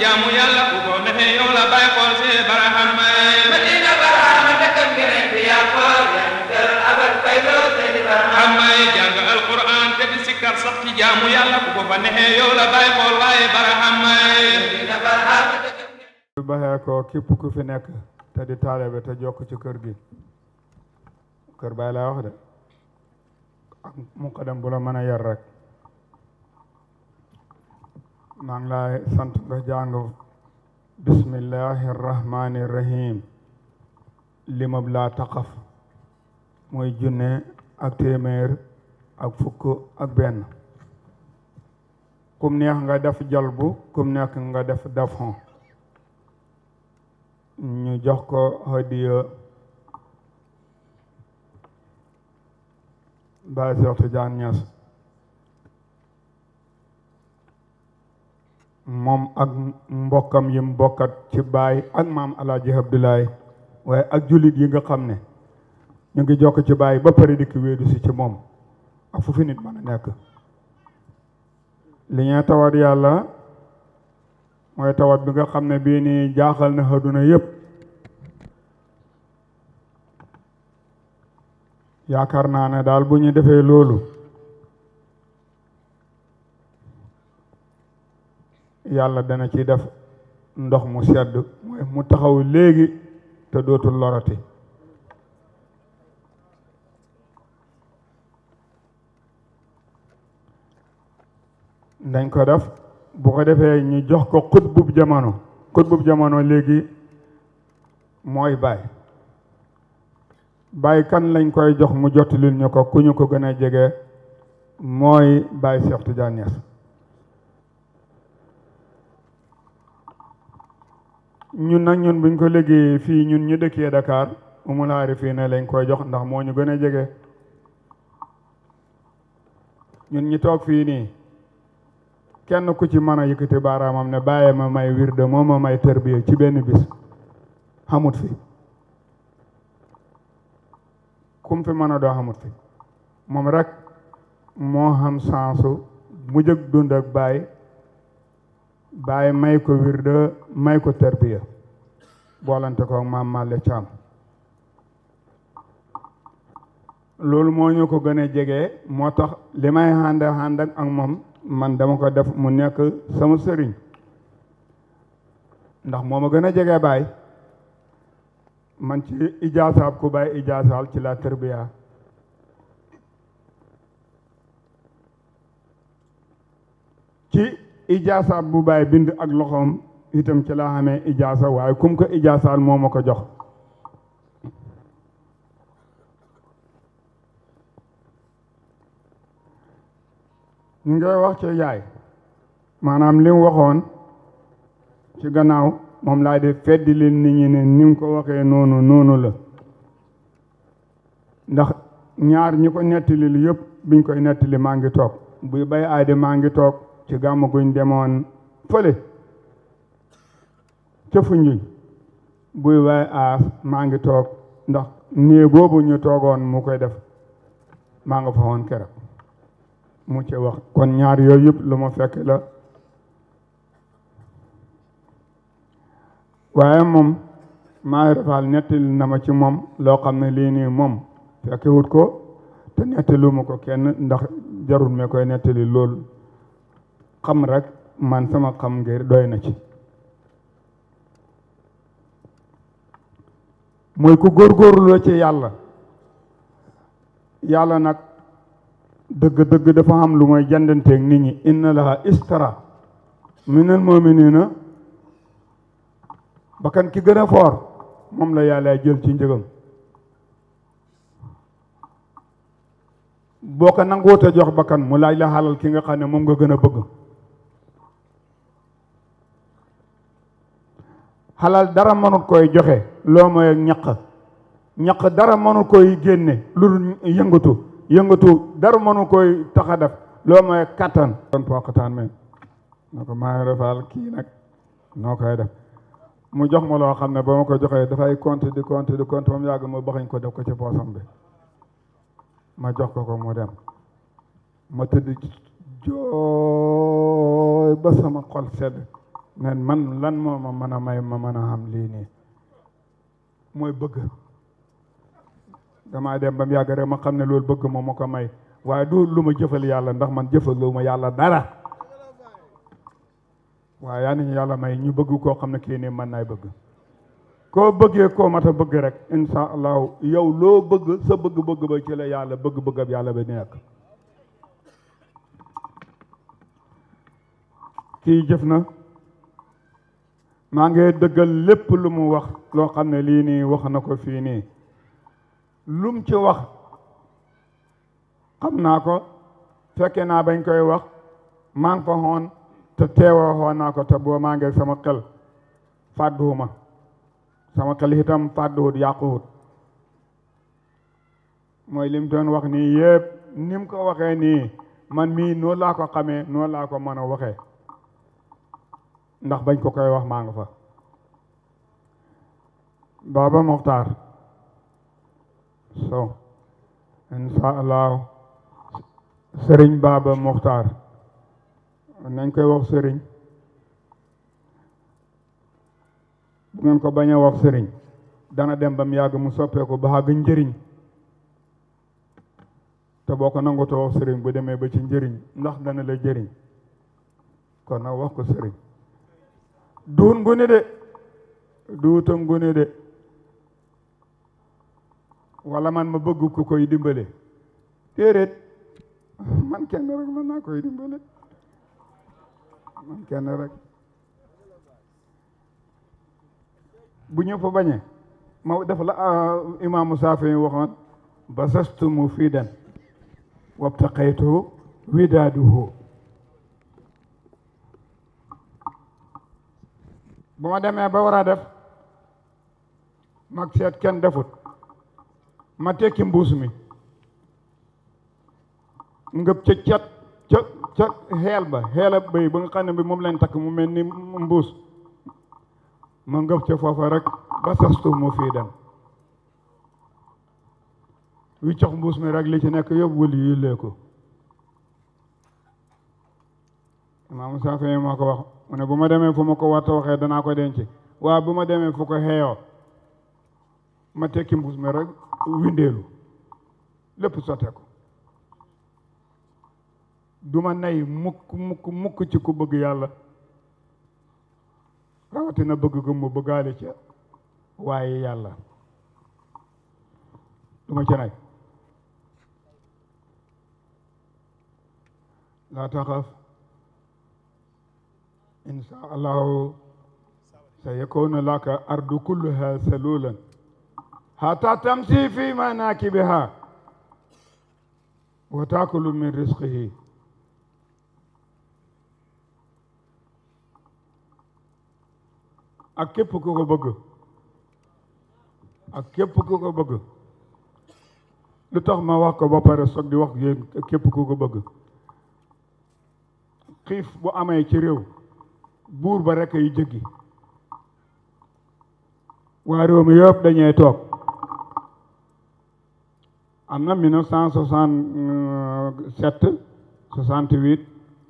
jaamu yàlla ku ko neexee yow la bàyyi xool see baraham may madina barahama dëkkam ngeen fi yaa xool yaa ñu teral abal faydoo seeni baraham may jàng alquran te di sikkar sax ci jaamu yàlla ku ko fa neexee yow la bàyyi xool waaye baraham may madina barahama dëkkam ngeen baxee ko képp ku fi nekk te di taalibe te jokk ci kër gi kër Baay laa wax de ak muqaddam bu la mën a yar rek maa ngi lay sant nga jàng bismillahi rahmani rahim limab laa taqaf mooy junne ak téeméer ak fukk ak benn kum neex nga def jalbu kum neex nga def dafon ñu jox ko hadiya Baay Seex Tijaan Ñas moom ak mbokkam yi mbokkat ci baay ak maam Alaaji Abdoulaye waaye ak jullit yi nga xam ne ñu ngi jokk ci baay ba pare dikk wéedu si ci moom ak fu fi nit mën a nekk li ñuy tawat yàlla mooy tawat bi nga xam ne bii nii jaaxal na àdduna yépp yaakaar naa ne daal bu ñu defee loolu yàlla dana ci def ndox mu sedd mooy mu taxaw léegi te dootul lorati dañ ko def bu ko defee ñu jox ko xutbub jamono léegi mooy baay kan lañ koy jox mu jottalil ñu ko ku ñu ko gën a jege mooy Baay Seex Tijaan Ñas ñun buñ ko liggéeyee fii ñun ñu dëkkee Dakar umul aarifiina lañ koy jox ndax moo ñu gën a jege ñun ñi toog fii nii kenn ku ci mën a yëkkati baaraamam ne bàyyi ma may wirde moo ma may tërbiya ci benn bis xamut fi kum fi mën a doo xamut fi moom rek moo xam sansu mu jëg dund ak baay may ko wirde may ko terbiya boolante ko maam Malle Caam loolu moo ñu ko gën a jege moo tax li may ànd ak moom man dama ko def mu nekk sama sëriñ ndax moo ma gën a jege baay man ci ijaasaab ku baay ijaasaal ci la terbiya ci ijaasaab bu baay bind ak loxoom itam ci laa xamee ijaasa waaye kum ko ijaasaal moo ma ko jox ñu ngay wax ci yaay maanaam li mu waxoon ci gannaaw moom laa di feddi leen nit ñi ne ni mu ko waxee noonu la ndax ñaar ñi ko nettali li yëpp biñ koy nettali maa ngi toog buy bay aade maa ngi toog ci gàmmu guñ demoon fële ca Foundiougne buy bay aas maa ngi toog ndax nee boobu ñu toogoon mu koy def maa nga fa woon keroog mu ci wax kon ñaar yooyu yëpp lu ma fekk la waaye moom maa rafal nettali na ma ci moom loo xam ne lii nii moom fekkewut ko te nettalu ma ko kenn ndax jarul me koy nettali loolu xam rek man sama xam ngir doy na ci mooy ku góorgóorlu ci yàlla nag dëgg dafa am lu mooy jandanteeg nit ñi inna laha istara minal mu'minina bakkan ki gën a foor moom la yàlla jël ci njëgam boo ko nanguwut a jox bakkan mu laaj la xalal ki nga xam ne moom nga gën a bëgg xalal dara mënut koy joxe loo mooy ñaq dara mënut koy génne lu yëngatu dara mënu koy tax a def loo mooy kattan kon poqataan men na ko maa refal kii nag noo koy def mu jox ma loo xam ne ba ma ko joxee dafay compter di compter ba mu yàgg ma baxañ ko def ko ci poosam bi ma jox ko mu dem ma tëdd jooy ba sama xol sedd ne man lan moo ma mën a may ma mën a xam lii nii mooy bëgg. damaa dem ba mu yàgg rek ma xam ne loolu bëgg moo ma ko may waaye du lu ma jëfal yàlla ndax man jëfaloo ma yàlla dara waaye yaa nañu yàlla may ñu bëgg koo xam ne kii nii mën naay bëgg. koo bëggee koo mat a bëgg rek insha allahu yow loo bëgg sa bëgg-bëgg ba ci la yàlla bëgg-bëggab yàlla ba nekk. kii jëf na maa ngi dëggal lépp lu mu wax loo xam ne lii nii wax na ko fii nii lum ci wax xam naa ko fekke naa bañ koy wax maa ngi fa xoon te teewoo xoon naa ko te boo maa ngi sama xel fàdduwuma sama xel itam fàdduwut yàquwut mooy lim doon wax nii yëpp ni mu ko waxee nii man mii noonu laa ko xamee noonu laa ko mën a waxee ndax bañ ko koy wax maa nga fa. Baba Makhtar so insha allah sëriñ Baba Makhtar nañ koy wax sëriñ bu ngeen ko bañ a wax sëriñ dana dem ba mu yàgg mu soppeeku ba xàgg njëriñ te boo ko nangutoo wax sëriñ bu demee ba ci njëriñ ndax dana la jëriñ kon nag wax ko sëriñ duun gune de duutam gune de wala man ma bëgg ku koy dimbale téeréet man kenn rek mën naa koy dimbale man kenn rek bu ñu fa bañee ma def la imaamu Saafi waxoon basastu mufiidan wabtaqaytu widaaduhu bu ma demee ba war a def mag seet kenn defut ma tekki mbuus mi ngëb ca cat ca xeel ba xeela bëy ba nga xam ne bi moom lañ takk mu mel ni mbuus ma ngëb ca foofa rek ba sastu mu fii dem wi cox mbuus mi rek li ci nekk yëpp wëli yillee ko Imaamu Saafi moo ko wax mu ne bu ma demee fu ma ko warta waxee danaa ko denc waaye bu ma demee fu ko xeeyoo ma tekki mbuus mi rek windeelu lépp sotte ko du ma nay mukk ci ku bëgg yàlla rawatina bëgg gu mu bëggaale ca waaye yàlla du ma ci nay laa taxaf insha allahu sa yakunu laka ardu kulluha salulan hatta tamsi fi manakibiha wa taakulu min rizqihi ak képp ku ko bëgg ak képp ku ko bëgg lu tax ma wax ko ba pare soog di wax yéen képp ku ko bëgg xiif bu amee ci réew buur ba rekk yi jëggi waa réew mi yëpp dañuy toog am na 1967 68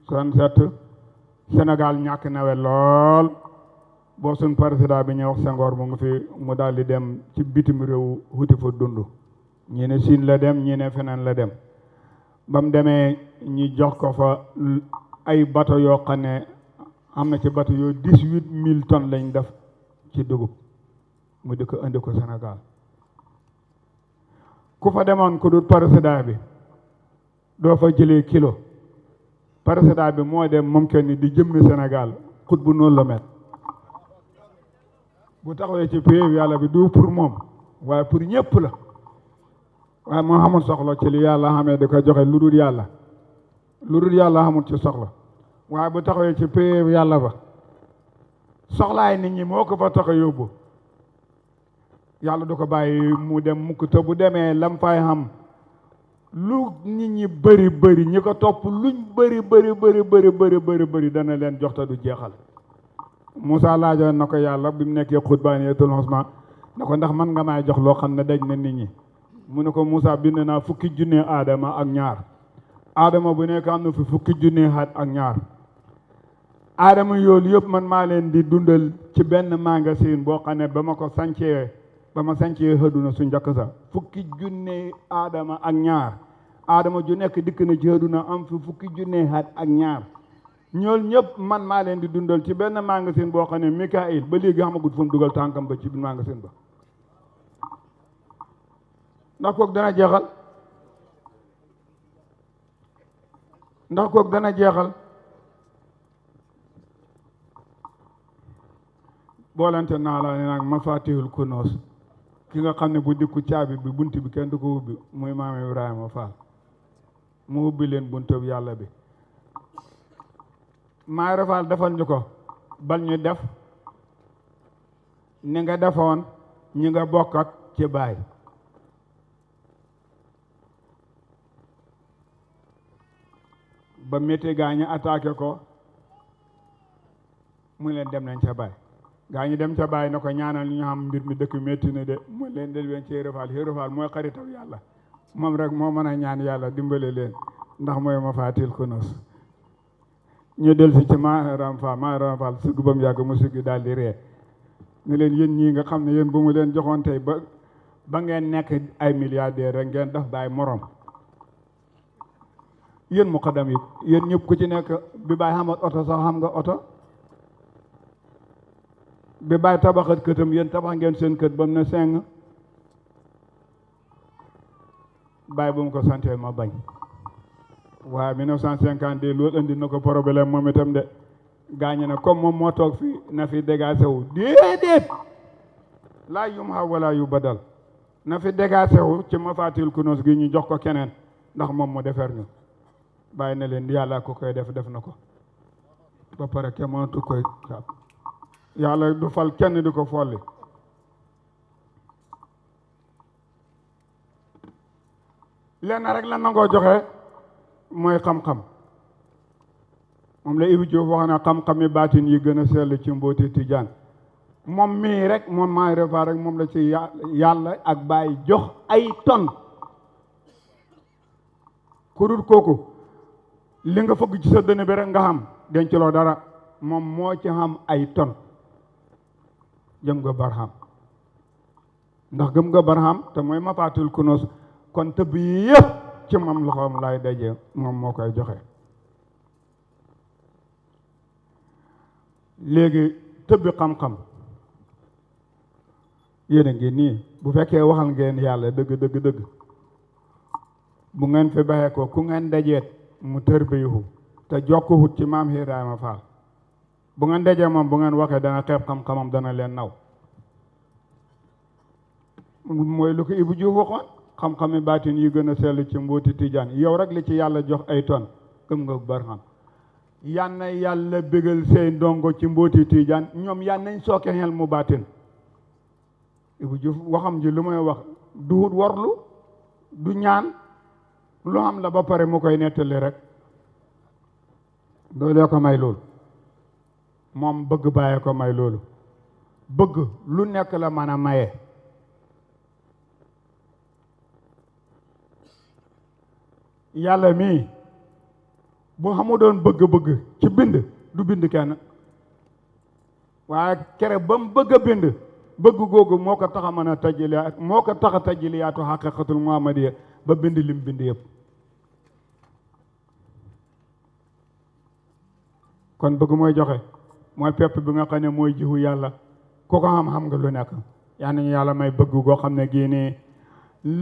67 Sénégal ñàkk nawet lool boo suñ président bi ñuy wax Senghor mu ngi fi mu daal di dem ci bitim réew wuti fa dund ñi ne Siin la dem ñi ne feneen la dem ba mu demee ñi jox ko fa ay bateau yoo xam ne am na ci bateau yoo 18 000 tonnes lañ def ci dugub mu di ko indi ko Sénégal ku fa demoon ku dul président bi doo fa jëlee kilo président bi moo dem moom kenn di jëmmi Sénégal xut bu noonu la mel bu taxawee ci pays yàlla bi du pour moom waaye pour ñëpp la waaye moo xamul soxla ci li yàlla xamee di ko joxe lu dul yàlla xamul ci soxla waaye bu taxawee ci pays yàlla ba soxlaay nit ñi moo ko fa tax a yóbbu yàlla du ko bàyyi mu dem mukk te bu demee lam fay xam lu nit ñi bëri ñi ko topp luñ bëri dana leen jox te du jeexal Moussa laajoon na ko yàlla bi mu nekkee xutbaaniyatul usma na ko ndax man nga may jox loo xam ne daj na nit ñi mu ne ko Moussa bind naa 10 000 aadama ak ñaar aadama bu nekk am na fi 10 000 at ak ñaar aadama yoolu yëpp man maa leen di dundal ci benn magasin boo xam ne ba ma sancee xëdduna su njëkk sa fukki junne aadama ak ñaar aadama ju nekk dikk na ci xëdduna am fi fukki junne ak ñaar ñool ñëpp man maa leen di dundal ci benn magasin boo xam ne Mikaïl ba léegi xamagut fu mu dugal tànkam ba ci magasin ba ndax kooku dana jeexal boolante naa la ne nag mafatihul kunoos ki nga xam ne bu dikku caabi bi bunt bi kenn du ko ubbi muy maam Ibrahima Fall mu ubbi leen buntu yàlla bi maa Fall defal ñu ko bal ñu def ni nga defoon ñi nga bokkat ci baay ba métti gaa ñi attaqué ko mu leen dem nañ ca baay gaa ñi dem ca baay na ko ñaanal ñu xam mbir mi dëkk métti na de mu leen del wen ci Ziarra Fall mooy xaritam yàlla moom rek moo mën a ñaan yàlla dimbale leen ndax mooy ma faatil kunos ñu del si ci Ziarra Fall sëgg ba mu yàgg mu sëgg daal di ree ne leen yéen ñii nga xam ne yéen bu mu leen joxoon tey ba ngeen nekk ay milliardaire rek ngeen daf baay morom yéen muqaddam yi yéen ñëpp ku ci nekk bi baay xamat oto sax xam nga oto bi baay tabaxat këtam yéen tabax ngeen seen kët ba mu ne seng baay bu mu ko santee ma bañ waaye 1952 loolu indi na ko problème moom itam de gaañe na comme moom moo toog fii na fi dégagé wu déedéet laa yum xaw wala yu badal na fi dégagé wu ci mafatil kunos gi ñu jox ko keneen ndax moom mu defar ñu bàyyi na leen yàlla ko koy def na ko ba pare kenn mënatu koy yàlla du fal kenn di ko folli lenn rek la nangoo joxe mooy xam-xam moom la Ibi Diouf wax na xam-xami baatin yi gën a sell ci mbooti tijaan moom mii rek moom maa refa rek moom la ci yàlla ak bàyyi jox ay ton ku dul kooku li nga fëgg ci sa dënn bi rek nga xam denculoo dara moom moo ci xam ay ton jëm nga barham ndax gëm nga barham te mooy mafaatul kunoos kon tëbb yi yëpp ci moom loxoom lay daje moom moo koy joxe léegi tëbbi xam-xam yéen a ngi nii bu fekkee waxal ngeen yàlla dëgg bu ngeen fi baxee ko ku ngeen dajeet mu tërbiyu te jokkuwut ci maam Ibrahima Fall bu ngeen dajee moom bu ngeen waxee dana xeeb xam-xamam dana leen naw mooy lu ko Ibu Diouf waxoon xam-xami baatin yi gën a sell ci mbooti tijaan yow rek li ci yàlla jox ay ton gëm nga barxam yan na yàlla bégal seen ndongo ci mbooti tijaan ñoom yan nañ sooke xel mu baatin Ibu Diouf waxam ji lu may wax duhut warlu du ñaan lu xam la ba pare mu koy nettali rek doolee ko may loolu moom bëgg bàyyee ko may loolu bëgg lu nekk la mën a maye yàlla mii bu xamu doon bëgg-bëgg ci bind du bind kenn waaye kere ba mu bëgg a bind bëgg googu moo ko tax a mën a tajiliyaat moo ko tax a tajiliyaatu xaqiqatul muhammadiya ba bind lim bind yëpp kon bëgg mooy joxe mooy pepp bi nga xam ne mooy jiwu yàlla ku ko xam nga lu nekk yaa nañu yàlla may bëgg goo xam ne gii nii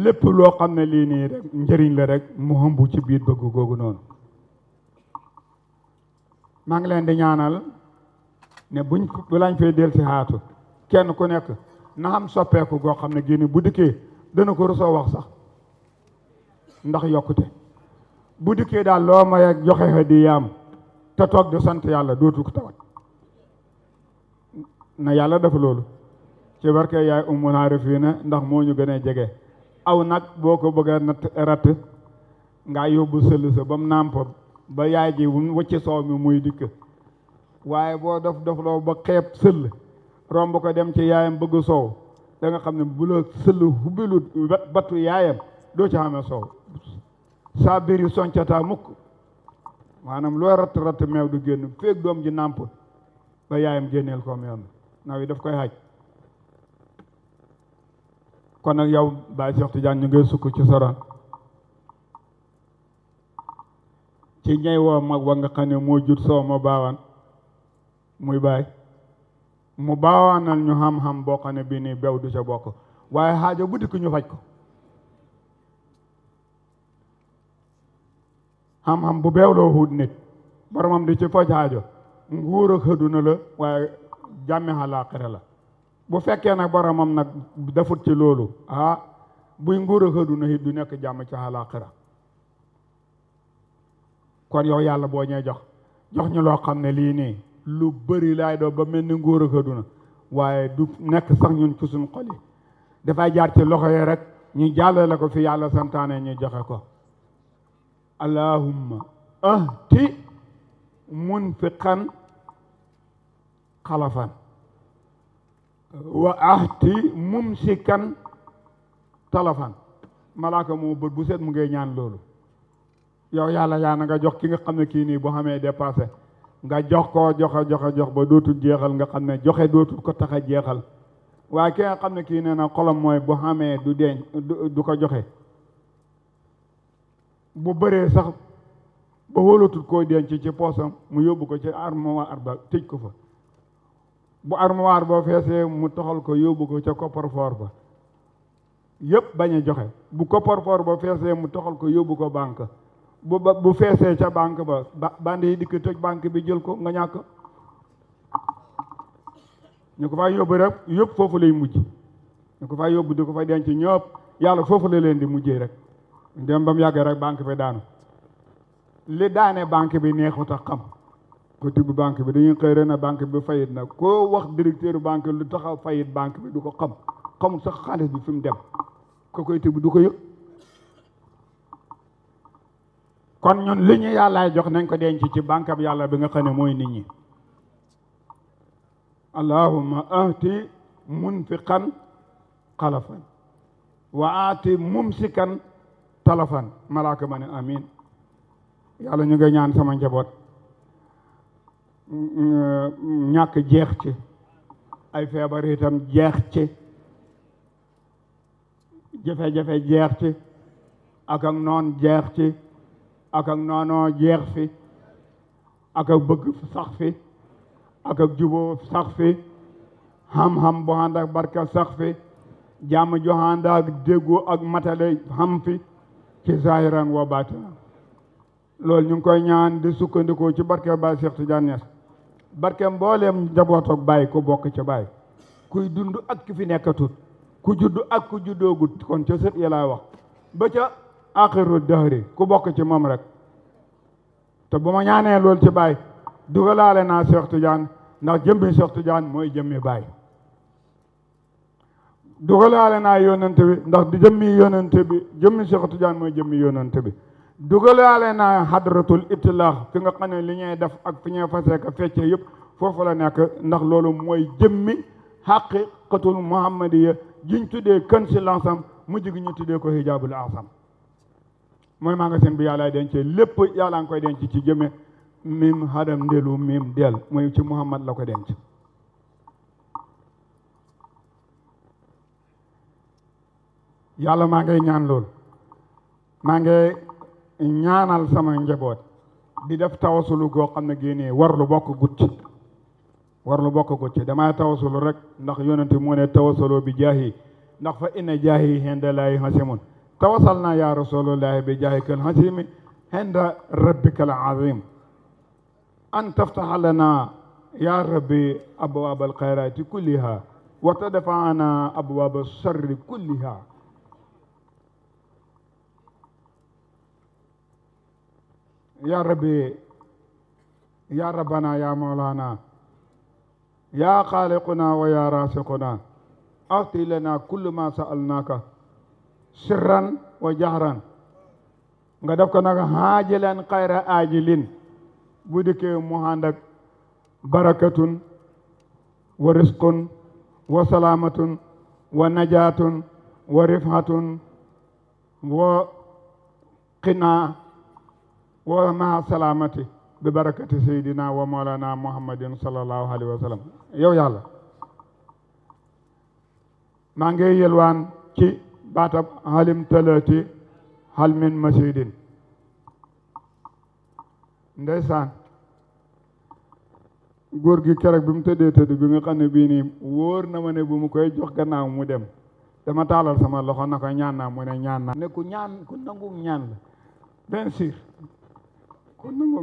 lépp loo xam ne lii nii rek njëriñ la rek mu hëmbu ci biir bëgg googu noonu maa ngi leen di ñaanal ne bu lañ fee del si xaatu kenn ku nekk na xam soppeeku goo xam ne gii nii bu dikkee dana ko rusoo wax sax ndax yokkute bu dikkee daal loo may ak joxe hadiyaam te toog di sant yàlla dootu ko tawat na yàlla def loolu ci barke yaay ummul aarifiina ndax moo ñu gën a jege aw nag boo ko bëgg a natt ratt ngaa yóbbu sëll sa ba mu nàmp ba yaay ji wacci soow mi muy dikk waaye boo dof loo ba xeeb sëll romb ko dem ci yaayam bëgg soow da nga xam ne bu la sëll hubbilut battu yaayam doo ci xamee soow saa biri soncataa mukk maanaam loo ratt meew du génn feeg doom ji nàmput ba yaayam génneel ko meew mi naw yi daf koy xaj kon nag yow Baye Cheikh Tidiane ñu ngay sukk ci soron ci ñey woo mag wa nga xam ne moo jut soo ma baawaan muy baay mu baawaanal ñu xam-xam boo xam ne bii nii bew du ca bokk waaye xaajo bu dikk ñu faj ko xam-xam bu beewloo wut nit boromam di ci faj xaajo nguur ak àddina la waaye jàmme àllaaxira la bu fekkee nag boromam nag defut ci loolu buy nguur ak àddina it du nekk jàmm ci àllaaxira kon yow yàlla boo ñee jox ñu loo xam ne lii nii lu bëri laay doo ba mel ni nguur ak àddina waaye du nekk sax ñun ci suñ xol yi dafay jaar ci loxo yi rek ñu jàllale ko fi yàlla santaane ñu joxe ko allahumma ahti munfiqan xalafan wa ahti mumsikan talafan malaaka moo bët bu set mu ngay ñaan loolu yow yàlla yaa na nga jox ki nga xam ne kii nii bu xamee dépassé nga jox ko jox ba dootul jeexal nga xam ne joxe dootul ko tax a jeexal waaye ki nga xam ne kii nee na xolam mooy bu xamee du deeñ du ko joxe bu bëree sax ba wóolatul koo denc ci poosam mu yóbbu ko ci armoire ba tëj ko fa bu armoire boo feesee mu toxal ko yóbbu ko ca coffre-fort ba yëpp bañ a joxe bu coffre-fort ba feesee mu toxal ko yóbbu ko banque bu feesee ca banque ba bandi yi dikk tëj banque bi jël ko nga ñàkk ñu ko fay yóbbu rek yëpp foofu lay mujj ñu ko fay yóbbu di ko fay denc ñëpp yàlla foofu la leen di mujjee rek dem ba mu yàggee rek banque bi daanu li daane banque bi neexut a xam ko tibb banque bi dañuy xëy na banque bi fayit nag koo wax directeur banque lu taxaw fayit banque bi du ko xamul sax xaalis bi fi mu dem ko koy tibb du ko yëg kon ñun li ñu yàllaay jox nañ ko denc ci banque ab yàlla bi nga xam ne mooy nit ñi allahumma ahti munfiqan xalafan wa aati mumsikan talafan malaaka ma ne amin yàlla ñu ngi ñaan sama njaboot ñàkk jeex ci ay feebar itam jeex ci jafe-jafe jeex ci ak noon jeex ci ak noonoo jeex fi ak bëgg sax fi ak juboo sax fi xam-xam bu ànd ak barka sax fi jàmm ju ànd ak déggoo ak matale xam fi ci zahiran wa batinan loolu ñu ngi koy ñaan di sukkandikoo ci barke Baye Cheikh Tidiane Niass barke mbooleem njaboot ak Baye ku bokk ca Baye kuy dund ak ki fi nekkatut ku judd ak ku juddoogut kon ca sët yi laay wax ba ca axiru dahri ku bokk ci moom rek te bu ma ñaanee loolu ci Baye dugalaale naa Cheikh Tidiane ndax jëmmi Cheikh Tidiane mooy jëmmi Baye dugalaale naa yonante bi ndax di jëmmi yonante bi jëmmi Cheikh Tidiane mooy jëmmi yonante bi dugalaale naa hadratul itlaax fi nga xam ne li ñuy def ak fi ñuy fasee ka fecce yëpp foofu la nekk ndax loolu mooy jëmmi haqiqatul muhammadiya jiñ tuddee kan si lansam mujj gi ñu tuddee ko hijabul asam mooy magasin bi yàlla dencee lépp yàlla nga koy denc ci jëmme mim hadam ndelu mim del mooy ci muhammad la ko denc yàlla maa ngay ñaan loolu maa ngay ñaanal sama njaboot di def tawasulu goo xam ne génnee war lu bokk gut ci damay tawasulu rek ndax yonente moo ne tawasulu bi jaahi ndax fa inna jaahi hinda laahi hasimun tawasal naa ya rasulullahi bi jaahi kal hasimi hinda rabbika al azim an taftaha lana ya rabbi abwaab al xayrati kulliha wa tadfaana abwaab sharri kulliha يا ربي يا ربنا يا مولانا يا خالقنا ويا رازقنا أعطي لنا كل ما سألناك سرا وجهرا nga def ko nag haajilan xayra aajilin bu dikkee mu ànd ak barakatun wa risqun wa salaamatun wa najaatun wa rifhatun wa qinaa wa maa salaamati bi barakati sayyidina wa mawlana muhammadin sallallahu alayhi wa sallam. yow yàlla maa ngi yelwaan ci baatab halim talaati hal min masidin. ndeysaan góor gi keroog bi mu tëdd bi nga xam ne bii nii wóor na ma ne bu mu koy jox gannaaw mu dem dama taalal sama loxo na ko ñaan naa mu ne ñaan naa ne ku nangu ñaan la bien sûr ku nangu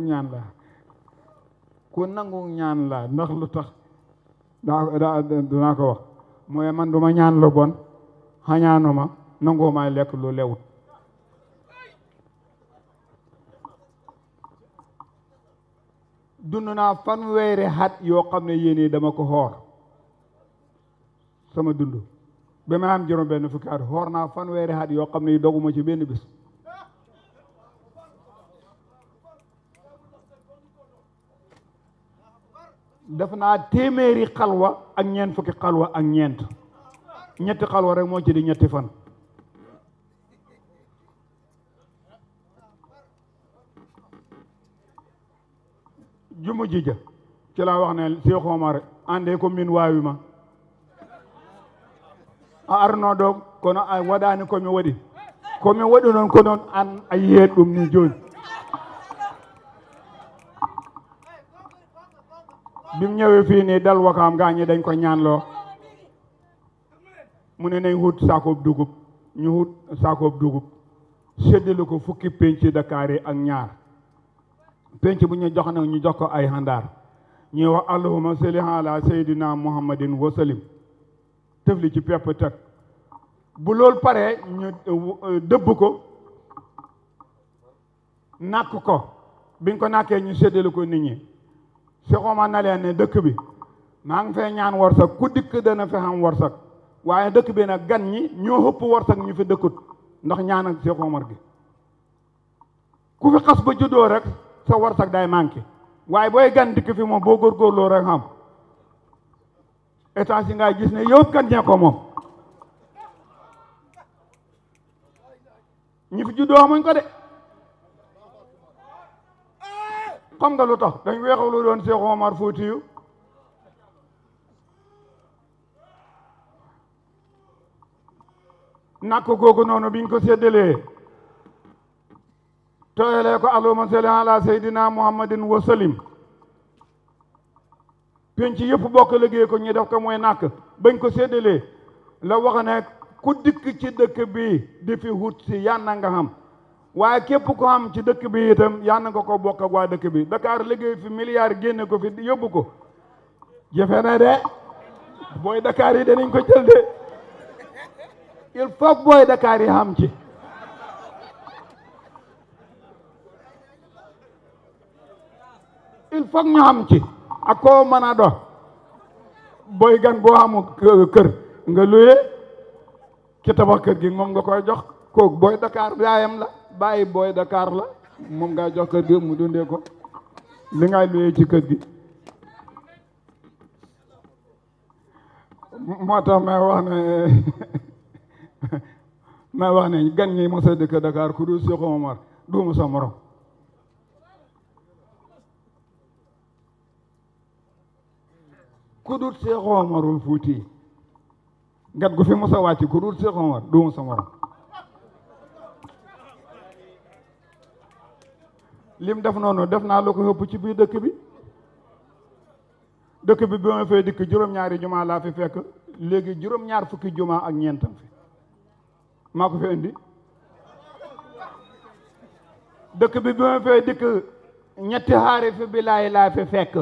ñaan la ndax lu tax dinaa ko wax mooy man duma ñaan lu bon xañaanuma nangoo may lekk lu lewut. dund naa fanweeri at yoo xam ne yéen dama ko xoor sama dund ba ma am juróom benn fukki at xoor naa fanweeri at yoo xam ne doguma ci benn bis. def naa téeméeri xalwa ak ñeent fukki xalwa ak ñeent ñetti xalwa rek moo ci di ñetti fan. jumu jija ci laa wax ne Cheikh Omar ande ko min waawi ma a arno ɗo kono a waɗani komi waɗi noon ko noon an a yiyet ɗum ni joni. bim ñëwee fii nii dal wakaam gaañi dañ ko ñaanloo mu ne nañ hut saakoob dugub ñu hut saakoob dugub séddale ko fukki penc Dakar yi ak ñaar penc bu ñu jox nag ñu jox ko ay xandaar ñuy wax allahumma salli ala sayyidina muhammadin wa salim tëfli ci pepp teg bu loolu paree ñu dëbb ko nàkk ko biñ ko nàkkee ñu séddale ko nit ñi. Cheikh Omar na leen ne dëkk bi maa ngi fee ñaan warsak ku dikk dana fi xam warsak waaye dëkk bi nag gan ñi ñoo ëpp warsak ñu fi dëkkut ndax ñaan ak Cheikh Omar gi ku fi xas ba juddoo rek sa warsak day manqué waaye booy gan dikk fi moom boo góorgóorloo rek xam état yi ngay gis ne yow gan ñee ko moom ñi fi juddoo amuñ ko de. xam nga lu tax dañ weexalu doon Cheikh Omar Foutiyou nakk googu noonu biñ ko séddalee tooyalee ko allahumma salli ala sayyidina muhammadin wa salim penc yëpp bokk liggéey ko ñu def ko mooy nakk bañ ko séddalee la wax ne ku dikk ci dëkk bi di fi wut si yànna nga xam waaye képp ko am ci dëkk bi itam yàlla nga ko bokk ak waa dëkk bi Dakar liggéey fi milliard génne ko fi yóbbu ko jafe na de booy Dakar yi danañ ko jël de il faut booy Dakar yi xam ci il faut ñu xam ci ak koo mën a dox booy gan boo xamul kër nga luye ki tabax kër gi moom nga koy jox kooku booy Dakar yaayam la bàyyi booy Dakar la moom ngay jox kër gi mu dundee ko li ngay luyee ci kër gi. moo tax may wax ne gan ñi mos a dëkk Dakar ku dul Cheikh Omar du sa morom. ku dul Cheikh Omarul Fuuti gan gu fi mos a wàcc ku dul Cheikh Omar du sa morom. lim def noonu def naa lu ko ëpp ci biir dëkk bi bi ma fay dikk juróom-ñaari jumaa laa fi fekk léegi juróom-ñaar fukki jumaa ak ñeentam fi maa ko fi indi dëkk bi ma fay dikk ñetti xaari fi bilaay laa fi fekk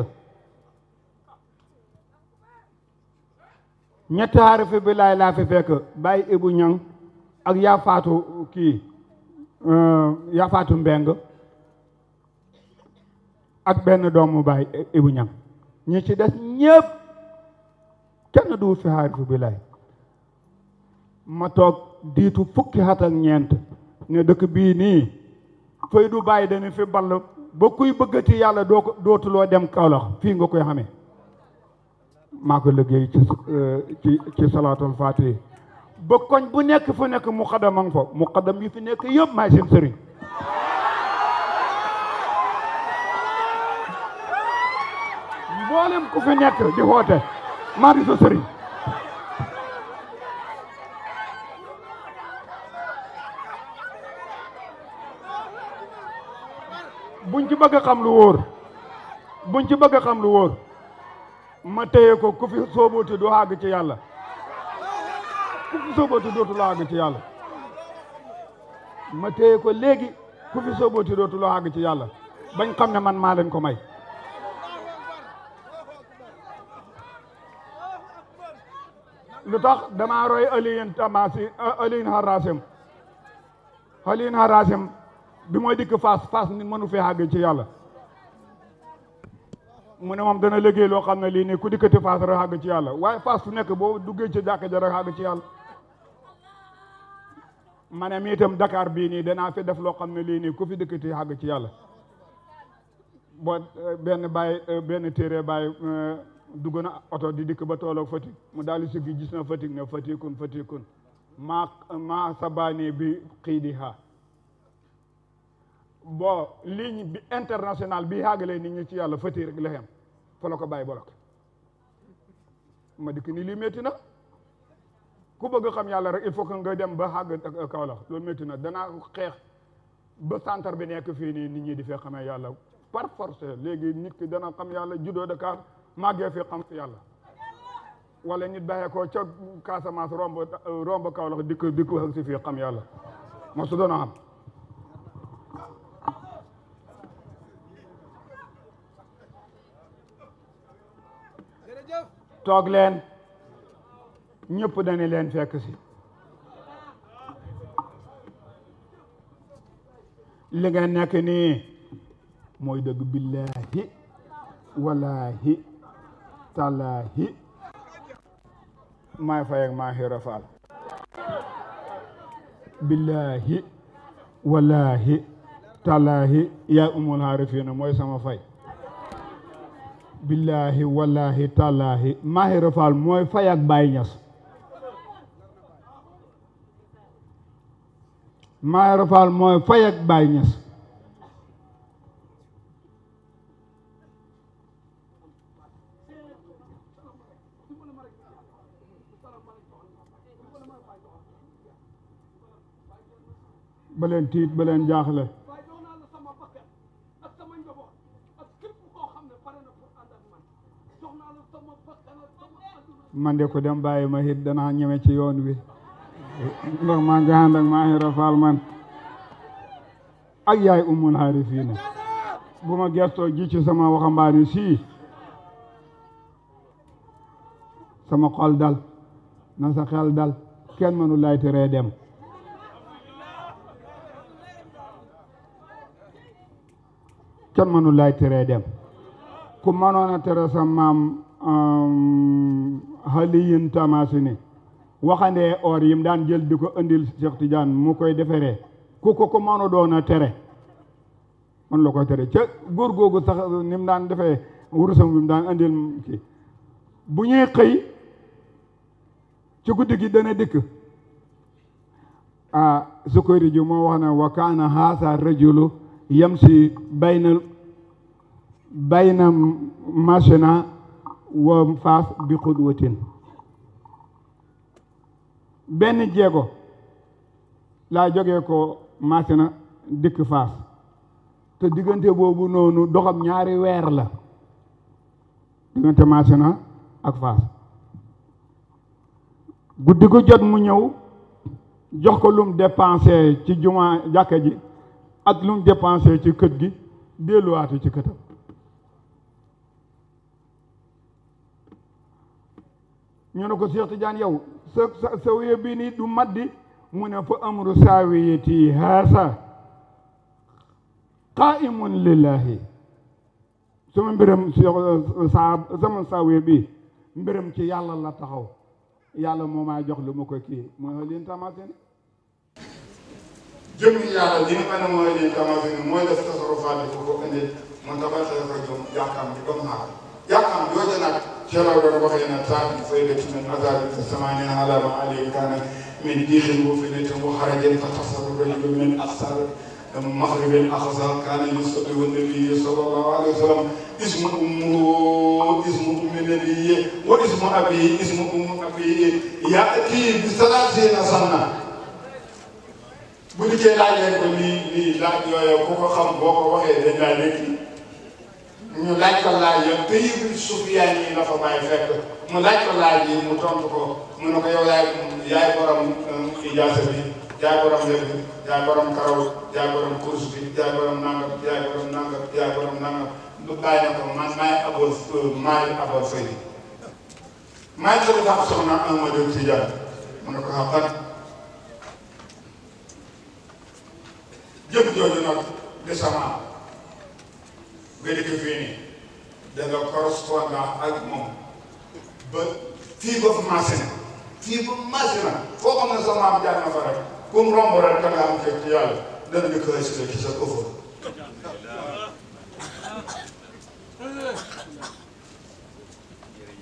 ñetti xaari fi bilaay laa fi fekk bàyyi Ibu Ñang ak yaa faatu yaa faatu Mbeng ak benn doomu baay Ibu Ñang ñi ci des ñépp kenn du fi xaar fi bilaay ma toog diitu fukki at ak ñeent ne dëkk bii nii fay du bàyyi dana fi ball ba kuy bëggati yàlla dootuloo dem Kaolack fii nga koy xamee maa ko liggéey ci salaatul faatihi ba koñ bu nekk fu nekk muqaddam a ngi fa muqaddam yi fi nekk yëpp maay seen sëriñ mboolem ku fi nekk di woote maa di sa sëriñ buñ ci bëgg a xam lu wóor buñ ci bëgg a xam lu wóor ma téye ko ku fi soobooti du àgg ci yàlla ku fi soobooti dootu la àgg ci yàlla ma téye ko léegi ku fi soobooti dootu la àgg ci yàlla bañ xam ne man maa leen ko may lu tax damaa roy aliyin tamasi aliyin harasim bi mooy dikk faas nit mënu fee àgg ci yàlla mu ne moom dana liggéey loo xam ne lii nii ku dikkati faas rek àgg ci yàlla waaye faas fu nekk boo duggee ci jàkka ja rek àgg ci yàlla ma ne mi itam Dakar bii nii danaa fi def loo xam ne lii nii ku fi dikkati àgg ci yàlla boo benn téere bàyyi dugg na oto di dikk ba tooloo Fatick mu daal di siggi gis na Fatick ne fatikun maa sabaani bi xiidiha bon ligne bi international bi xaagalee nit ñi ci yàlla Fatick rek la xem fa la ko bàyyi bolok ma dikk ni lii métti na ku bëgg xam yàlla rek il faut que nga dem ba xàgg Kaolack loolu métti na danaa xeex ba centre bi nekk fii nii nit ñi di fee xamee yàlla par force léegi nit ki dana xam yàlla juddoo Dakar màggee fi xam fi yàlla wala nit baxee ko ca Casamance romb Kaolack dikk ak si fii xam yàlla moo su doona xam toog leen ñëpp dañu leen fekk si li nga nekk nii mooy dëgg billaahi wallaahi tallaahi maay fay ak maa xira faal billaahi wallaahi tallaahi yaa umul haarifiina mooy sama fay billaahi wallaahi tallaahi maa xira faal mooy fay ak Baay Ñas maa xira faal mooy fay ak Baay Ñas ba leen tiit ba leen jaaxle man de ko dem bàyyi ma hit danaa ñeme ci yoon wi ndax maa ngi ànd ak maa xira faal man ak yaay umul haarifiina bu ma gestoo ji ci sama waxambaane sii sama xol dal na sa xel dal kenn mënu lay teree dem kenn mënu lay teree dem ku mënoon a tere sa maam xaliyin tamasini waxandee or yim daan jël di ko indil Cheikh Tidiane mu koy deferee ku ko mënu doon a tere man la koy tere ca góor googu sax ni mu daan defee wurusam bi mu daan indil kii bu ñuy xëy ci guddi gi dana dikk Sukayri ji moo wax ne wa kaana haasa rajulu yamsi bayna machina wa faas bi xudwatin benn jéego laa jógee ko machina dikk faas te diggante boobu noonu doxam ñaari weer la diggante machina ak faas guddi gu jot mu ñëw jox ko lum dépensé ci juma jàkka ji ak lum dépensé ci kët gi delluwaatu ci këtam ñu ne ko Cheikh Tidiane yow sa wéy bii nii du maddi mu ne fa amru saawiyati haasa qaimun lillahi sama mbiram sama saawiya bi mbiram ci yàlla la taxaw yàlla moo maa jox lu ma ko kii mooy leen tamasini jëm yàlla li nga xam ne mooy leen tamasini mooy def tasarufaat yi ko indi man tabaxee ko jëm yaakaam bi comme xaar yaakaam yooyu nag ci la doon waxee ne taat bi fay def min azali fi samani alama alayhi kaana min diixin wa fitnatin wa xarajin fa tasaru rajulu min aqsar maghribin axasa kaana yusalli wa nabi sallallahu alayhi wa sallam ismu ummu nabiyyi wa ismu abi ismu ummu abi ya'ti bi salaasina sanna bu dikkee laaj leen ko lii laaj yooyu ku ko xam boo ko waxee dañ laa léegi ñu laaj ko laaj ya pays bi Sufyaan yi la fa bàyyi fekk mu laaj ko laaj yi mu tontu ko mu ne ko yow yaay borom ijaasa bi yaay borom lépp bi yaay borom karaw yaay borom course bi yaay borom nangam yaay borom nangam yaay borom nangam lu bàyyi na ko man maay abol fay bi maay ko dafa soxna Amadou Tidiane mu ne ko xam ban jëm jooju nag de sama nga dikk fii nii da nga correspondant ak moom ba fii ba fa maase na fii ba maase na foo xam ne sa maam jaar na fa rek comme romb rek da nga am fekk yàlla dana di ko assuré ci sa ëffër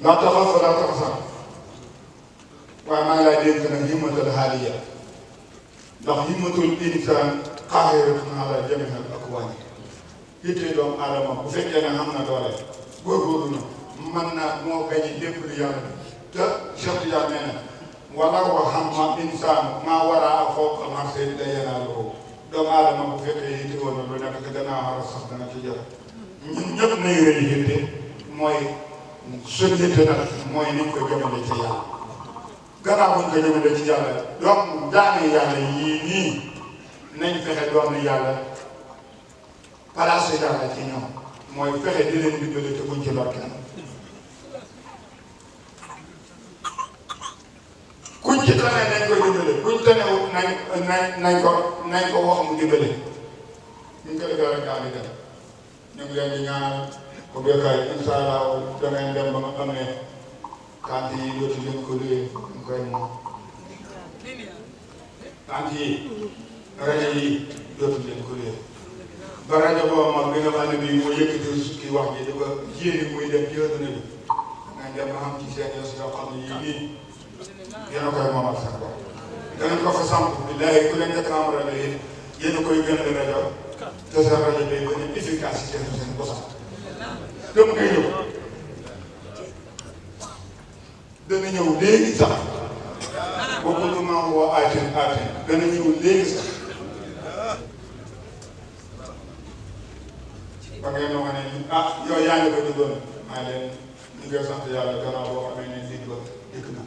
laa taxaw fa laa taxaw sax waaye maa ngi lay dénk nag himmatul haaliya ndax himmatul insaan qaahiratun alaa jamiihil akwaani yitte doomu aadama bu fekkee ne xam na doole góorgóorlu na mën naa moo gañe lépp lu yàlla bi te Cheikh Tidiane nee na wala wa hamma insaan maa waraa fawqa al-arshi la yanaaluhu doomu aadama bu fekkee yitte woon na lu nekk te gannaaw war a sax dana ci jot ñun ñëpp nay rëy yitte mooy suñu yitte nag mooy niñ ko jëmale ci yàlla gannaaw buñ ko jëmale ci yàlla donc jaami yàlla yii nii nañ fexe doon yàlla place yàlla ci ñoom mooy fexe di leen dimbale te buñ ci lor kenn kuñ ci tane nañ ko dimbale kuñ tanewut nañ ko wax mu dimbale ñu ko defee rek daal di dem ñu ngi leen di ñaanal ko béykat yi incha allah dangeen dem ba nga xam ne kant yi dootu leen ko luyee ñu koy moom kant yi rajo yi dootu leen ko luyee ba rajo boobu mag bi nga xam ne bii moo yëkkati sukki wax ji di ko yéene muy dem ci àdduna bi dangeen dem ba xam ci seen yos yoo xam ne yii nii yéen a koy moomal sax bopp danañ ko fa samp billahi ku leen njëkk a am rajo yi yéen a koy gën a rajo te seen rajo day gën a efficacité seen bosam dem koy ñëw dana ñëw léegi sax boobu lu ma woo aatin dana ñëw léegi sax ba ngeen wax ne ah yow yaa ngi ko duggoon maa leen ñu ngi sant yàlla gannaaw boo xamee ne lii ba dikk na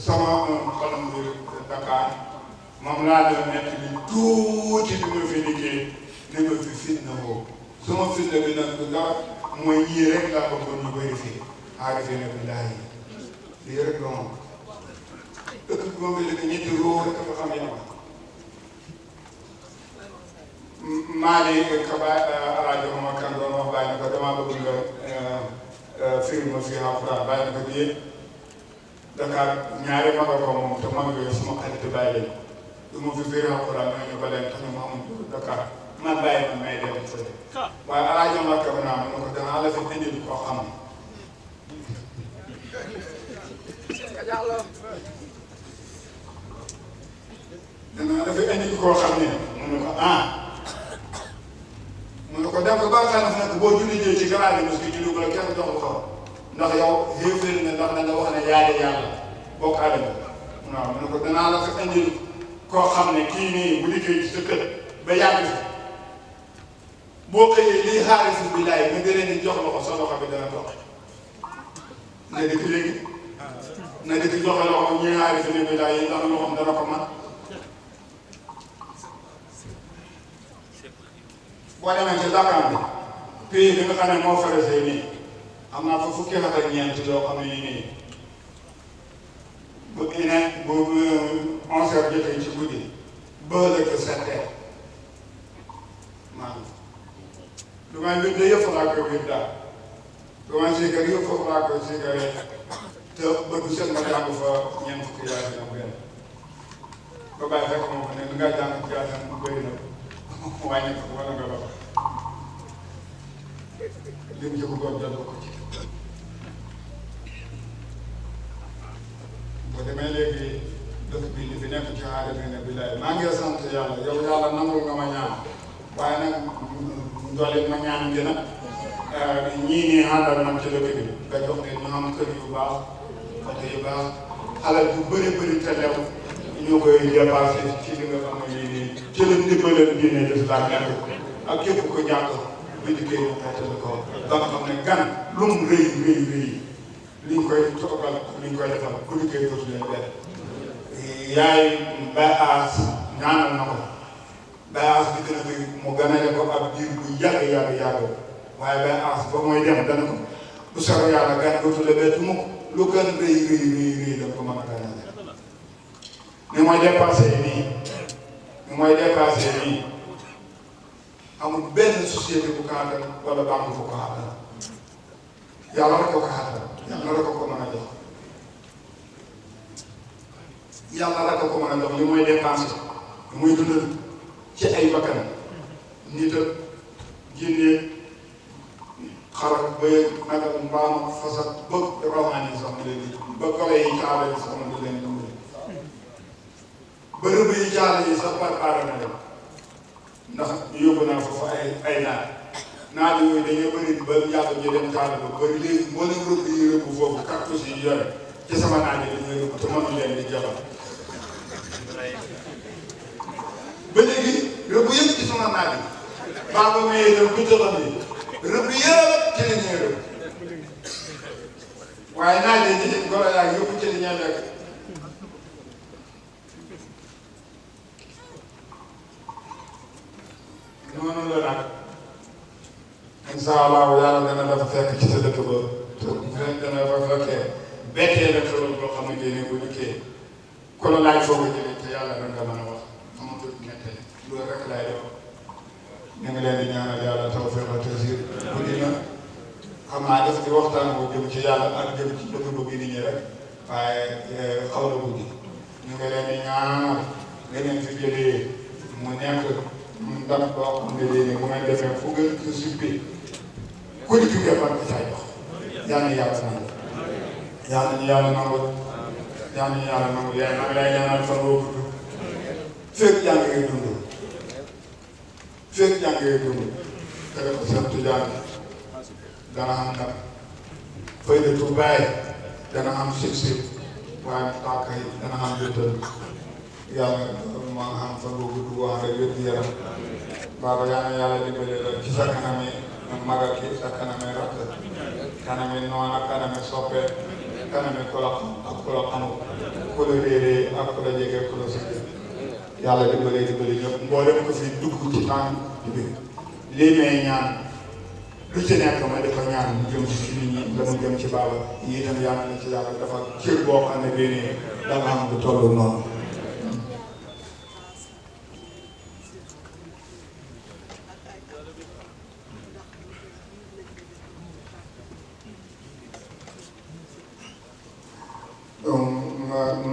sama xalam bi Dakar moom laa doon nekk ni tuuti li ma fi liggéey li ma fi fitna woo sama fitna bi nag dara mooy ñii rek laa bëggoon ñu bëri fii aarifee ne billaahi lii rek la moom dëkk bi moom bi léegi ñetti róo rek nga xam ne maa ngi ka rajo ma kan doon wax bàyyi na ko damaa bëgg nga firi ma fii alxuraan bàyyi na ko bii Dakar ñaari maga ko moom te mag yooyu sama xarit bàyyi lañ du ma fi firi alxuraan ma ñu ko leen tax ñu ma amul Dakar man bàyyi man may dem fële waaye rajo ma ka naa ma ne ko danaa la fi indil koo xam ne danaa la fi indil koo xam ne mu ne ko mu ne ko dem ko ba nga xam ne boo julli jee ci garage bi parce que julli ko la kenn jox ko ndax yow xéeféer ne ndax da nga wax ne yaa di yàlla bokkaale nga waaw mu ne ko danaa la fa indil koo xam ne kii nii bu liggéey ci sa kër ba yàgg fi boo xëyee lii xaalis bi laay nga gënee ni jox loxo sa loxo bi dana toog na dëkk léegi na dëkk joxe loxo ñi xaalis bi laay yi ndax loxoom dana ko man boo demee ci Dakar bi pays bi nga xam ne moo faresee nii am naa fa fukki at ak ñeent yoo xam ne nii bu ine bu 11 heures jotee ci guddi ba ëllëg 7 heures maanaam lu may mbir de yëpp laa koy biir daal lu may sikar yëpp foofu laa koy sikaree te bët bu set nga jàng fa ñeent fukki yaay ak benn ba bàyyi fekk moom ne li nga jàng ci yaay mu bëri na wàññi ko wala nga ba li mu ci bëggoon jot ko ci boo demee léegi dëkk bi li fi nekk ci aada bi ne billaay maa ngi sant yàlla yow yàlla nangul nga ma ñaan waaye nag ndoolit ma ñaan gi nag ñii nii àndal man ci dëkk bi nga jox leen ñu am kër yu baax oto yu baax xalal yu bëri te lew ñu koy dépassé ci li nga xam ne nii ci la ndimbalal diine l'islam nekk ak képp ko ñàkk bu dikkee ñu xeetali ko ba nga xam ne gan lu mu rëy liñ koy toogal liñ koy defal bu dikkee dootu leen benn yaay Baye Ass ñaanal na ko Baye Ass bi gën a fi mu ganale ko ab diir bu yàgg waaye Baye Ass ba mooy dem dana ko bu soro yàlla gan dootu la bett mukk lu gën rëy da ko mën a ganale ni mooy dépassé nii amul benn société bu ko àttal wala banque bu ko àttal yàlla rek ko àttal yàlla rek ko mën a jox yàlla rek ko mën a jox li mooy dépensé li muy dundal ci ay bakkan nit ak jinne xarak bëy naka mbaam fas ak bëgg rawaan yi sax mu leen di ba gole yi caala yi sax mu leen di bërëb yi caala yi sax préparé na dem ndax yóbbu naa foofu ay naat yooyu dañoo bëri ba yàlla ñu dem caala ba bëri léegi moo leen rëbb yi rëbb foofu cartouche yi yore ci sama naat yi dañuy rëbb te mënu leen di jabal ba léegi rëbb yëpp ci sama naat yi baa ba mayee dem bu joxam yi rëbb yëpp ci la ñuy rëbb waaye naaj yi ci golo yaa yëpp ci la ñuy lekk noonu la nag incha allah yàlla dana dafa fekk ci sa dëkk ba te dana dafa fekkee bettee la xewal boo xamante ne bu dikkee ku la laaj foo ko jëlee te yàlla rek nga mën a wax xamatu nettali loolu rek laay def ñu ngi leen di ñaanal yàlla tawfiq ak taysiir bu dina xam naa def di waxtaan bu jëm ci yàlla ak jëm ci bëgg-bëgg nit ñi rek waaye xaw na guddi ñu ngi leen di ñaanal nga leen fi jëlee mu nekk ndam boo xam ne léegi bu may defee fu gën ci suppi ku di tuddee ban ko caay jox yàlla na yàlla nangu yàlla na yàlla nangu yàlla na yàlla nangu yaay maa ngi lay ñaanal fan woo gudd fekk yaa ngi dund fekk yaa ngi dund te ko Seex Tijaan dana am ndam faydatu Baay dana am sib waaye tàkk yi dana am dëttal yàlla maa nga xam fan woo gudd wax rek wér gu yaram baaba yaa ngi yàlla dimbale la ci sa kanami magal ki sa kanami rakk kanami noon ak kanami soppe kanami ku la xam ak ku la xamul ku la réeree ak ku la jege ku la sëgg yàlla dimbale ñëpp mboolem ko fi dugg ci tànk bi lii may ñaan lu ci nekk ma dafa ñaan mu jëm ci nit ñi la mu jëm ci baaba yi itam yàlla na ci yàlla dafa cër boo xam ne bii nii da nga am du toll noonu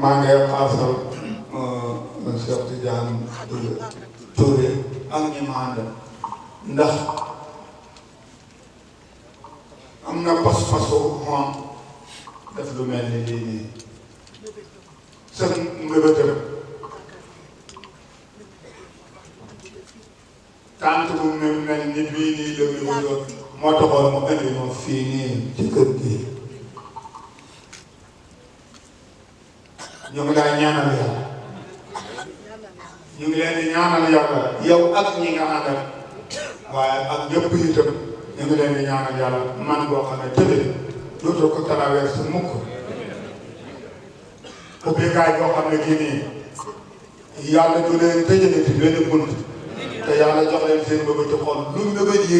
maa ngi xaasal Cheikh Tidiane Touré ak ñi ma àndal ndax am na pas-pasu moom def lu mel ni lii nii seen mbébétam tant bu mel ni bii nii la mbébétoon moo taxoon mu indi ma fii nii ci kër gi ñu ngi lay ñaanal yàlla ñu ngi leen di ñaanal yàlla yow ak ñi nga àndal waaye ak ñëpp itam ñu ngi leen di ñaanal yàlla man boo xam ne tëddee dootoo ko traversé mukk ubbeekaay boo xam ne kii nii yàlla du leen tëjale ci benn bunt te yàlla jox leen seen bëgg xol lu mbëbët yi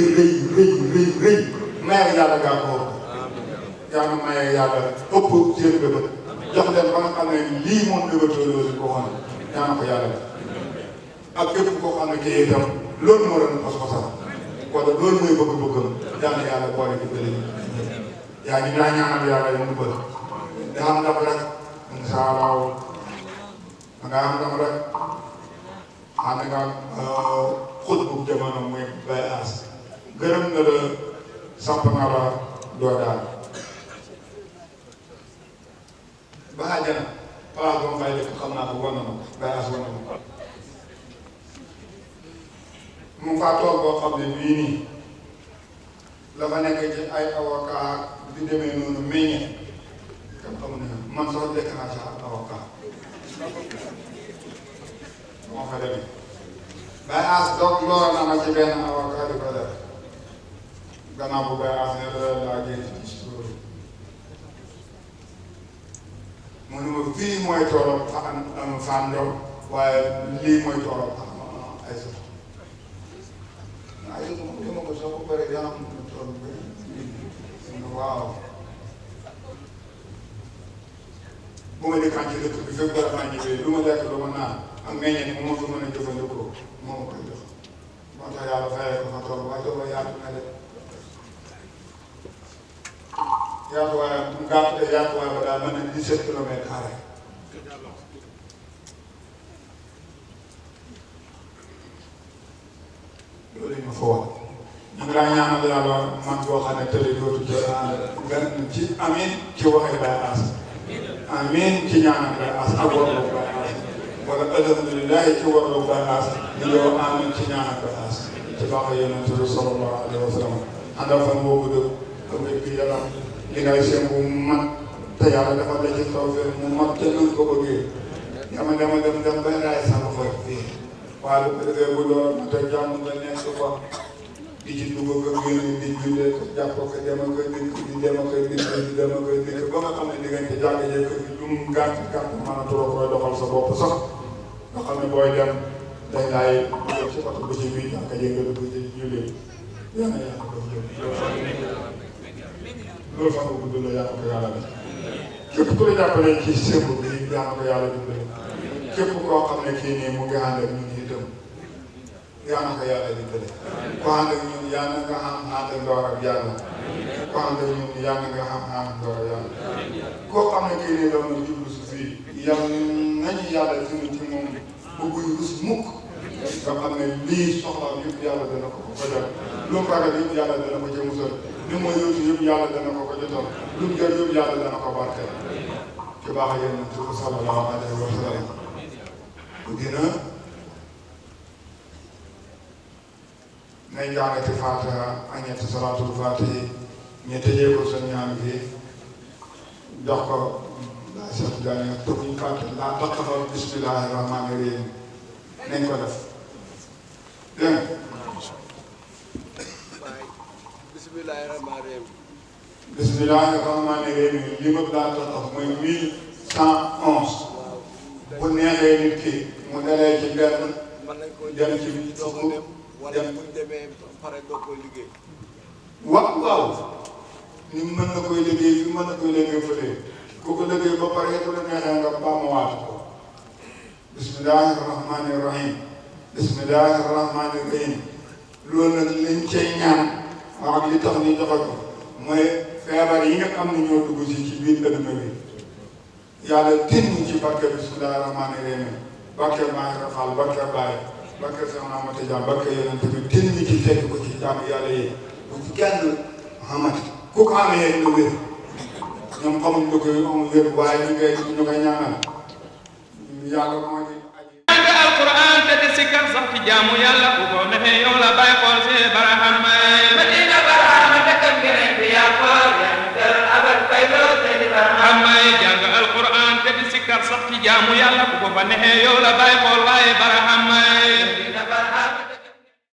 rëy maye yàlla gàllankoor yàlla maye yàlla ëpp seen bëbët jox leen ba nga xam ne lii moom bëggatoo loolu koo xam ne ñaan ko yàlla ak képp koo xam ne kii itam loolu moo doon pas-pasam wala loolu mooy bëgg-bëggam yàlla yàlla boole di bëri yaa ngi laa ñaanal yàlla yow mu bëri da am ndam rek incha allah nga am ndam rek xam nga xut bu jamono muy Baye Ass gërëm na la samp na la doo daal ba àjjana place ba ma fay dëkk xam naa ko wan na ma Baye Ass wan na ma mu faa toog boo xam ne bii nii la fa nekk meññee kam xamu ne man sax lekk naa ci avocat moo fa demee Baye As donc loolu na ma ci benn avocat di ko def gannaaw bu Baye As ne la laa génn ci suur mu ne ma fii mooy toolam fan ndox waaye lii mooy toolam ay sa ay sa li ma ko soo ko bëree yaa am tool bi waaw bu ma dëkkaan ci dëkk bi fekk bala maa ñëwee lu ma lekk lu ma naan ak meññe ni mu ma fi mën a jëfandikoo moo ma koy jox moo tax yàlla fayee ko fa tool waaye doo yaatu na de yaatuwaay yaatuwaay ba daal mën na 17 kilomètres carré loolu ñu ma fa wax ñu ngi laa ñaanal yàlla man boo xam ne tële dootu jël ci amiin ci waxee Baye As amiin ci ñaanal Baye As ak warloo Baye As wala alhamdulilah ci warloo Baye As ñu yow amiin ci ñaanal Baye As ci baax yonent bi sallallahu alayhi wa sallam àndal fan boobu dëgg ak wér gi yaram li ngay seen bu mat te yàlla dafa la ci tawfeex mu mat te nan ko bëggee dama dem ba raay sama xol fii waaye bu ko defee bu loolu te jàmm nga nekk ko di ci dugg ak génn di jullee ko jàpp ko dem ak dikk di dem ak dikk di dem ak dikk ba nga xam ne diggante jàkk jëkk bi lu mu gàtt gàtt mën a turoo koy doxal sa bopp sax nga xam ne booy dem dañ laay dugal ci oto bu ci biir jàkk jëkk nga dugg ci jullee yàlla yàlla def loolu fan bu gudd la yàlla ko yàlla def képp ku la jàppale ci sémbu bi yàlla ko yàlla dimbali képp koo xam ne kii nii mu ngi ànd ak ñun itam yàlla ko yàlla dimbali ku ànd ak ñun yàlla nga xam ànd ndoor ak yàlla ku ànd ak ñun yàlla nga xam ànd ndoor ak yàlla koo xam ne kii nii doon na jublu si fii yàlla nañu yàlla dina ci moom bëgguñ rus mukk nga xam ne lii soxlaam yëpp yàlla dana ko ko fajal lu mu ragal yëpp yàlla dana ko ca musal li mu yóotu yëpp yàlla dana ko ko jotal lu mu jël yëpp yàlla dana ko barkeel ci baax yonent bi sallallahu alayhi wa sallam dina nañ jàngati Fatiha ak ñetti salaatul Fatihi ñu tëjee ko sa ñaan bi jox ko la Cheikh Diagne te buñ fàtte laa taqafal bismillahi rahmaani rahim nañ ko def dégg nga bismillahi rahmaani rahim bismillahi rahmaani rahim li ma laa taqaf mooy 1111 bu neexee nit ki mu dalee ci benn dem ci fukk dem buñ demee pare doo koy liggéey waaw ni mën na koy liggéey fi mën na koy liggéey fële ku ko liggéey ba pare bu la neexee nga baamuwaat ko bismillahi rahmaani rahim bismillahi rahmaani rahim loolu nag liñ cay ñaan ak li tax ñu joxe ko mooy feebar yi nga xam ne ñoo dugg ci biir adduna bi yàlla tinn ci barke bismillahi rahmaani rahim barke Mahi Rafal barke Baye barke Seex Ahmad Tijaan barke yonent bi tinn ci fekk ko ci jàmm yàlla yi bu ci kenn xamati ku ko amee lu wér ñoom xamuñ lu koy amul wér waaye ñu koy ñaanal yàlla mooy di aji nga alquran te di sikkar sax ci jaamu yàlla bu ko defee yow la bàyyi xool see baraham may madina barahama dëkkam ngeen fi yàqoor yaa ñu teral abal fayloo te di baraham may jàng alquran te di sikkar sax ci jaamu yàlla bu ko fa nexee yow la bàyyi xool waaye baraham may